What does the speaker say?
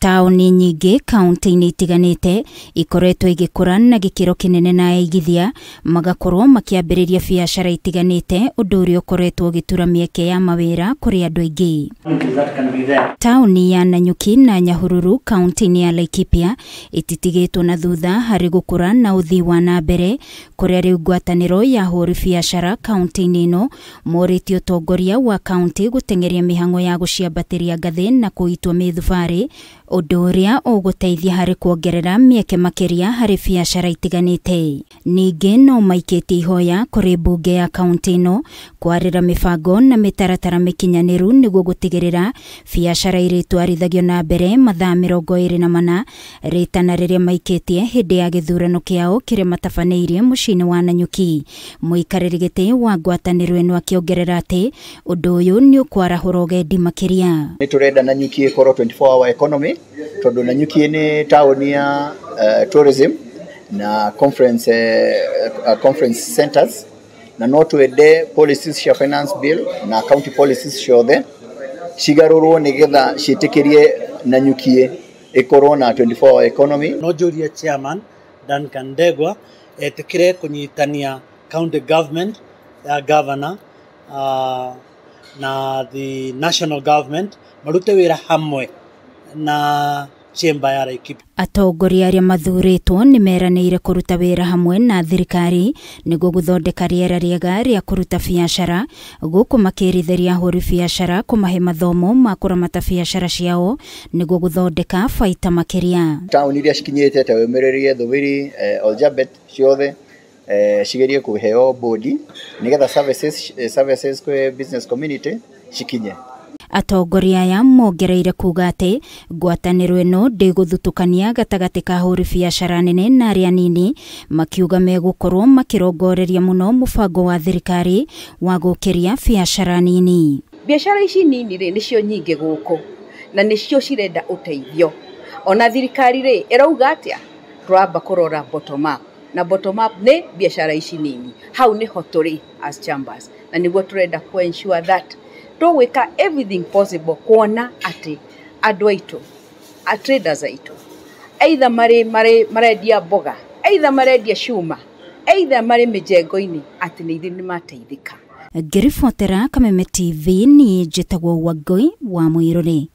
Taũni nyingĩ kaunti-inĩ itiganĩte ikoretwo igĩkũra na gĩkĩro kĩnene na aigithia magakorwo makĩambĩrĩria biacara itiganĩte, ũndũ ũrĩa ũkoretwo ũgĩtura mĩeke ya mawĩra kũrĩ andũ aingĩ. Taũni ya Nanyuki na Nyahururu kaunti-inĩ ya Laikipia ititigĩtwo na thutha harĩ gũkũra na ũthii wa na mbere, kũrĩa rĩu ngwatanĩro ya ahũri biacara kaunti-inĩ ĩno morĩtie ũtongoria wa kaunti gũteng'eria mĩhang'o ya gũciambatĩria ngathĩ na kũitwo mĩthubarĩ, ũndũ ũrĩa ũgũteithia harĩ kuongerera mĩeke makĩria harĩ biacara itiganĩte. Ningĩ no maikĩtie ihoya kũrĩ mbunge ya kaunti ĩno kwarĩra mĩbango na mĩtaratara mĩkinyanĩru nĩguo gũtigĩrĩra biacara irĩtwarithagio na mbere mathaa 24, rĩtana rĩrĩa maikĩtie hĩndĩ ya gĩthurano kĩao kĩrĩa matabanĩirie mũciĩ-inĩ wa Nanyuki. Mũikarĩri gĩtĩ wa ngwatanĩro ĩno akĩongerera atĩ ũndũ ũyũ nĩ ũkwarahũra ũgendi makĩria. Nĩ tũrenda Nanyuki ĩkorwo 24 hour economy, tondũ Nanyuki nĩ taũni ya tourism na conference centers, na no twende policies cia finance bill na county policies ciothe cigarũrwo nĩgetha ciĩtĩkĩrie Nanyuki ĩkorwo na 24 hour economy. No njũrie chairman Duncan Ndegwa etĩkĩre kũnyitania county government ya governor na the national government marute wĩra hamwe na chamber ya Laikipia. Atongoria arĩa mathurĩtwo nĩ meranĩire kũruta wĩra hamwe na thirikari nĩguo gũthondeka rĩera rĩega rĩa kũruta biacara, gũkũ makĩrithĩria ahũri biacara kũmahe mathomo ma kũramata biacara ciao nĩguo gũthondeka baita makĩria. Taũni iria cikinyĩte ta Wĩmĩrĩrie, Thubiri, Oljabet ciothe cigerie kũheo bodi nĩgetha services kwĩ business community cikinye. Atongoria aya mongereire kuga atĩ ngwatanĩro ĩno ndĩgũthutũkania gatagatĩ ka ahũri biacara nene na arĩa anini, makiuga megũkorwo makĩrongoreria mũno mũbango wa thirikari wa gũkĩria biacara nini. Biacara ici nini rĩ nĩcio nyingĩ gũkũ na nĩcio cirenda ũteithio. Ona thirikari rĩ ĩrauga atĩa? Tũramba kũrora bottom up, na bottom up nĩ biacara ici nini. Hau nĩho tũrĩ as chambers, na nĩguo tũrenda ku ensure that tũgwĩka everything possible kuona atĩ andũ aitũ, a traders aitũ, either marĩ marendia mboga, either marendia cuma, either marĩ mĩjengo-inĩ, atĩ nĩ ithuĩ nĩmateithĩka. Ngĩribotera Kameme TV, niĩ njĩtagwo Wangũi wa Mũirũrĩ.